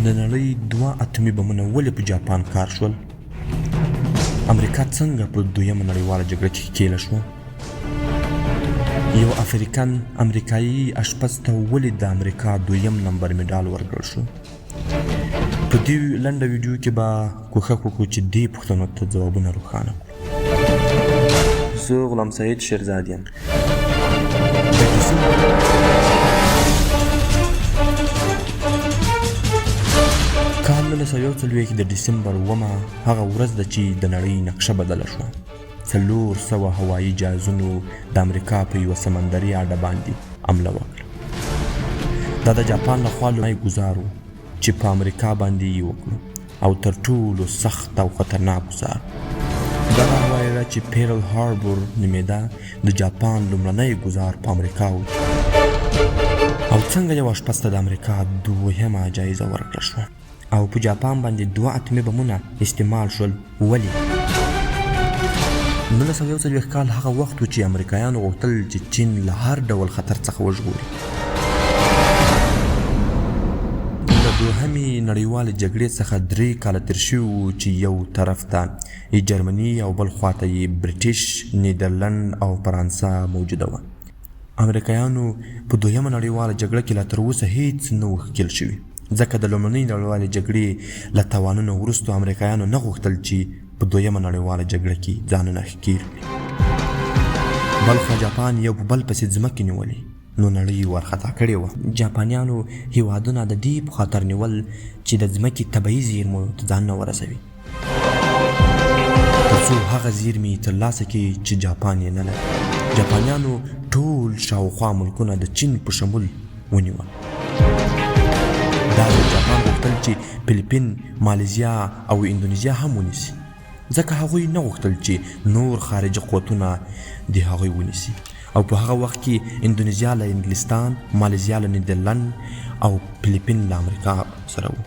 د نړۍ دوه اتومي بمونه ولې په جاپان کار شول؟ امریکا څنګه په دویمه نړیواله جګړه کې ښکېله شوه؟ یو افریقن امریکایي اشپز ته ولې د امریکا دویم نمبر مډال ورکړل شو؟ په دې لنډه ویډیو کې به کوښښ وکړو چې دې پوښتنو ته ځوابونه روښانه کړو. زه غلام سعید شیرزاد یم. کال 1941 د ډسمبر اوومه هغه ورځ ده چې د نړۍ نقشه بدله شوه. 400 هوایي جهازونو د امریکا په یوه سمندري اډه باندې حمله وکړه. دا د جاپان له خوا لومړی ګوزار و چې په امریکا باندې یې وکړو او تر ټولو سخت او خطرناک ګوزار. دغه هوایي اډه چې پیرل هاربور نومېده د جاپان لومړنی ګوزار په امریکا و او څنګه یو اشپز ته د امریکا دوهمه جایزه ورکړه شوه. او په جاپان باندې دوه اتومي بمونه استعمال شول ولې؟ 1941 کال هغه وخت و چې امریکایانو غوښتل چې چین له هر ډول خطر څخه وژغوري. له دوهمې نړیوالې جګړې څخه درې کاله تېر شوي وو چې یو طرف ته یې جرمني او بل خوا ته یې برټش، نیدرلنډ او فرانسه موجوده وه. امریکایانو په دویمه نړیواله جګړه کې لا تر اوسه هیڅ نه وو ښکیل شوي، ځکه د لومړنۍ نړیوالې جګړې له تاوانونو وروسته امریکایانو نه غوښتل چې په دویمه نړیواله جګړه کې ځانونه ښکیل کړي. بلخوا جاپان یو په بل پسې ځمکې نیولې، نو نړۍ یې وارخطا کړې وه. جاپانیانو هیوادونه د دې په خاطر نیول چې د ځمکې طبعي زیرمو ته ځانونه ورسوي. تر څو هغه زیرمې ترلاسه کړي چې جاپان یې نه لري. جاپانیانو ټول شاوخوا ملکونه د چین په شمول ونیول. دا ځل جاپان غوښتل چې فلیپین، مالیزیا او اندونیزیا هم ونیسي، ځکه هغوی نه غوښتل چې نور خارجي قوتونه دې هغوی ونیسي او په هغه وخت کې اندونیزیا له انګلستان، مالیزیا له نیدرلند او فلیپین له امریکا سره وو.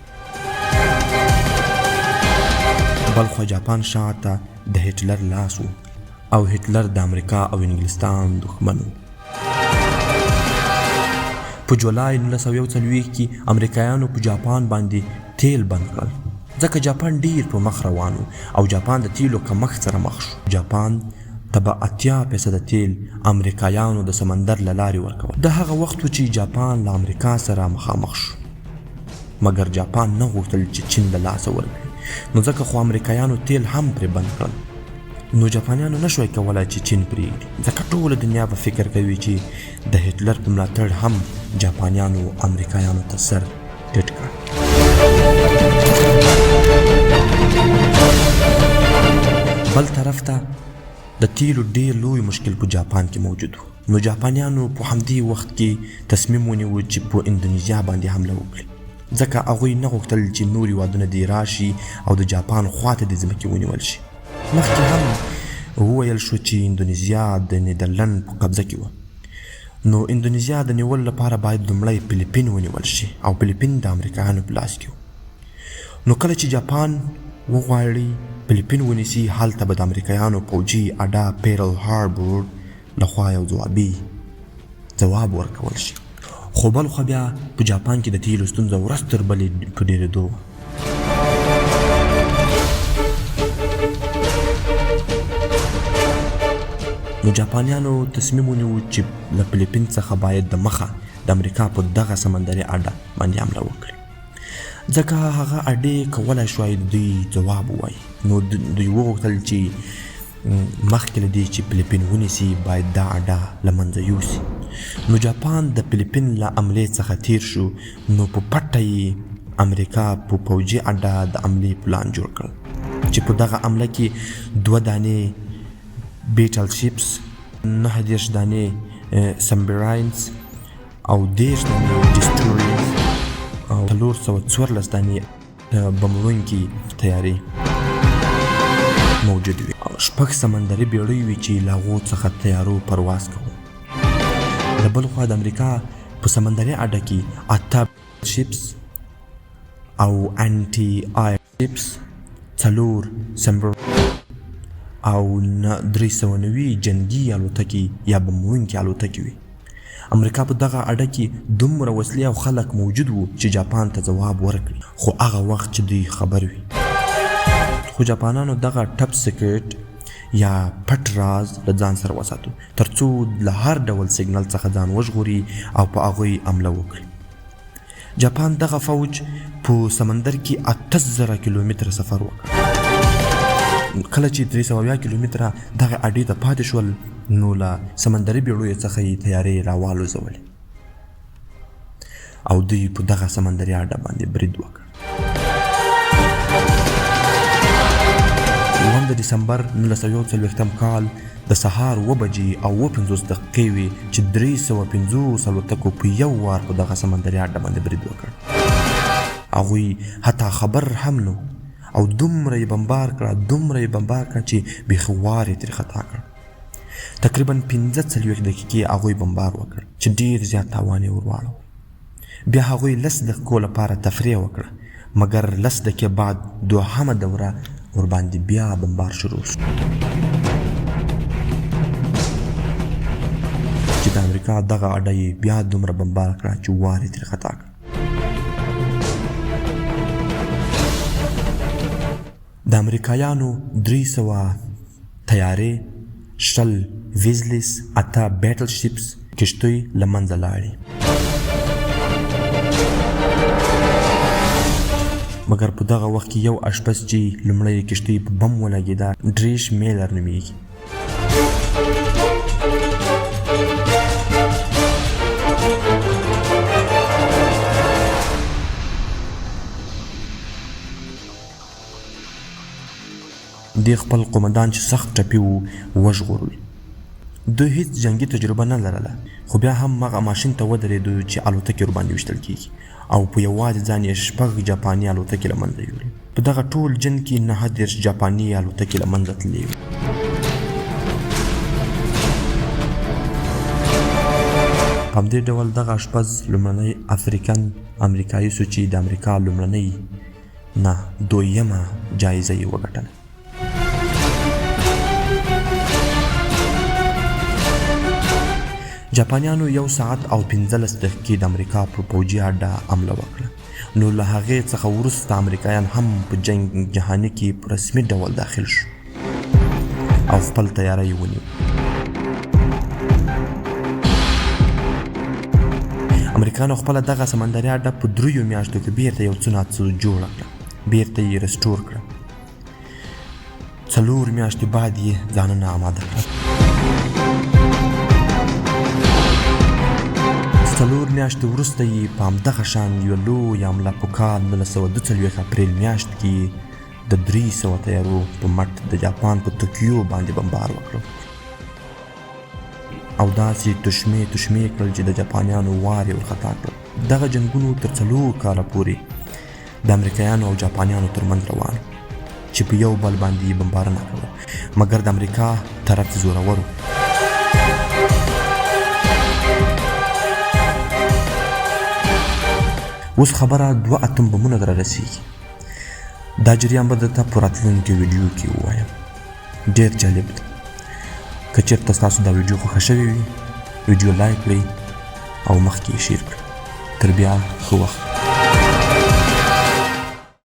بلخوا جاپان شاته د هټلر لاس و او هټلر د امریکا او انګلستان دښمن و. په جولای 1941 کې امریکایانو په جاپان باندې تیل بند کړل، ځکه جاپان ډیر په مخ روان و او جاپان د تیلو کمښت سره مخ شو. جاپان ته به 80 فیصده تیل امریکایانو د سمندر له لارې ورکول. دا هغه وخت و چې جاپان له امریکا سره مخامخ شو. مګر جاپان نه غوښتل چې چین له لاسه ورکړي، نو ځکه خو امریکایانو تیل هم پرې بند کړل. نو جاپانیانو نه شوای کولای چې چین پرېږدي، ځکه ټوله دنیا به فکر کوي چې د هټلر په ملاتړ هم جاپانیانو امریکایانو ته سر ټیټ کړ. بل طرف ته د تیلو ډیر لوی مشکل په جاپان کې موجود و. نو جاپانیانو په همدې وخت کې تصمیم ونیو چې په اندونیزیا باندې حمله وکړي، ځکه هغوی نه غوښتل چې نور هیوادونه دې راشي او د جاپان خواته دې ځمکې ونیول شي. مخکې هم وویل شو چې اندونیزیا د نیدرلند په قبضه کې وه، نو اندونیزیا د نیولو لپاره باید لومړی فلیپین ونیول شي او فلیپین د امریکایانو په لاس کې و. نو کله چې جاپان وغواړي فلیپین ونیسي، هلته به د امریکایانو پوځي اډه پیرل هاربور له خوا یو ځوابي ځواب ورکول شي. خو بلخوا بیا په جاپان کې د تیلو ستونزه ورځ تر بلې په ډېرېدو وه. نو جاپانیانو تصمیم ونیو چې له فلیپین څخه باید د مخه د امریکا په دغه سمندري اډه باندې حمله وکړي، ځکه هغه اډې کولای شوای د دوی ځواب ووایي. نو دوی وغوښتل چې مخکې له دې چې فلیپین ونیسي باید دا اډه له منځه یوسي. نو جاپان د فلیپین له عملې څخه تیر شو، نو په پټه یې امریکا په پوځي اډه د عملې پلان جوړ کړ چې په دغه عمله کې دوه دانې بیټل شیپس، 39 دانې سمبراینز او 30 دانې ډیسټوریز او 414 دانې بم وړونکي طیارې موجود وي. شپږ سمندري بیړۍ وي چې له هغو څخه طیارو پرواز کوو. له بل خوا د امریکا په سمندري اډه کې اته شیپس او انټي آیر شیپس، څلور سمبر او 390 جنګي الوتکې یا بم وړونکي الوتکې وي. امریکا په دغه اډه کې دومره وسلې او خلک موجود وو چې جاپان ته ځواب ورکړي، خو هغه وخت چې دوی خبر وي. خو جاپانانو دغه ټپ سیکرټ یا پټ راز له ځان سره وساتو ترڅو له هر ډول سیګنل څخه ځان وژغوري او په هغوی حمله وکړي. جاپان دغه فوج په سمندر کې 8000 کیلومتره سفر وکړ. کله چې 370 کیلومتره دغه اډې ته پاتې شول، نو له سمندري بیړیو څخه یې طیارې راوالوزولې او دوی په دغه سمندري اډه باندې برید وکړ. 7 د دسمبر 1941 کال د سهار 7 بجې او 57 دقیقې وې چې 350 الوتکو په یو وار په دغه سمندري اډه باندې برید وکړ. هغوی حتی خبر هم نه او دومره یې بمبار کړه، دومره یې بمبار کړه چې بیخي وار یې ترې خطا کړ. تقریبا 45 دقیقې هغوی بمبار وکړ چې ډېر زیات تاوان یې ور واړوه. بیا هغوی 10 دقیقو لپاره تفریح وکړه، مګر 10 دقیقې بعد دوهمه دوره ورباندې بیا بمبار شروع شو چې د امریکا دغه اډه یې بیا دومره بمبار کړه چې وار یې ترې خطا کړ. د امریکایانو 300 طیارې، 20 ویزلیس، 8 بیټل شیپس کښتۍ له منځه لاړې. مګر په دغه وخت کې یو اشپز چې لومړی یې کښتۍ په بم ولګېده، ډریش میلر نومېږي، دې خپل قومندان چې سخت ټپي و وژغورل. دوی هیڅ جنګي تجربه نه لرله، خو بیا هم هغه ماشین ته ودرېدو چې الوتکې ورباندې ویشتل کېږي او په یوازې ځان یې 6 جاپاني الوتکې له منځه یوړې. په دغه ټول جنګ کې 39 جاپاني الوتکې له منځه تللې وې. په همدې ډول دغه اشپز لومړنی افریقن امریکایي سو چې د امریکا لومړنۍ نه دویمه جایزه یې وګټله. جاپانیانو 1 ساعت او 15 دقیقې د امریکا پر پوځي اډه حمله وکړه، نو له هغې څخه وروسته امریکایان هم په جنګ جهاني کې په رسمي ډول داخل شو او خپل طیاره یې ونیو. امریکایانو خپله دغه سمندري اډه په 3 میاشتو کې بیرته یو څه ناڅه جوړه کړه، بیرته یې restore کړه. 4 میاشتې بعد یې ځانونه آماده کړل. 4 میاشتې وروسته یې په همدغه شان یوه لویه حمله په کال 1942 اپریل میاشت کې د 300 طیارو په مټ د جاپان په توکیو باندې بمبار وکړ او داسې تشمې تشمې کړل چې د جاپانیانو وار یې ورخطا کړل. دغه جنګونو تر 4 کاله پورې د امریکایانو او جاپانیانو ترمنځ روان چې په یو بل باندې یې بمبارونه کوله، مګر د امریکا طرف زورور و. اوس خبره 2 اتم بمونه ته رارسېږي. دا جریان به درته په راتلونکې ویډیو کې ووایم، ډېر جالب دی. که چېرته ستاسو دا ویډیو خوښه شوې وي، ویډیو لایک کړئ او مخکې یې share کړئ. تر بیا ښه وخت.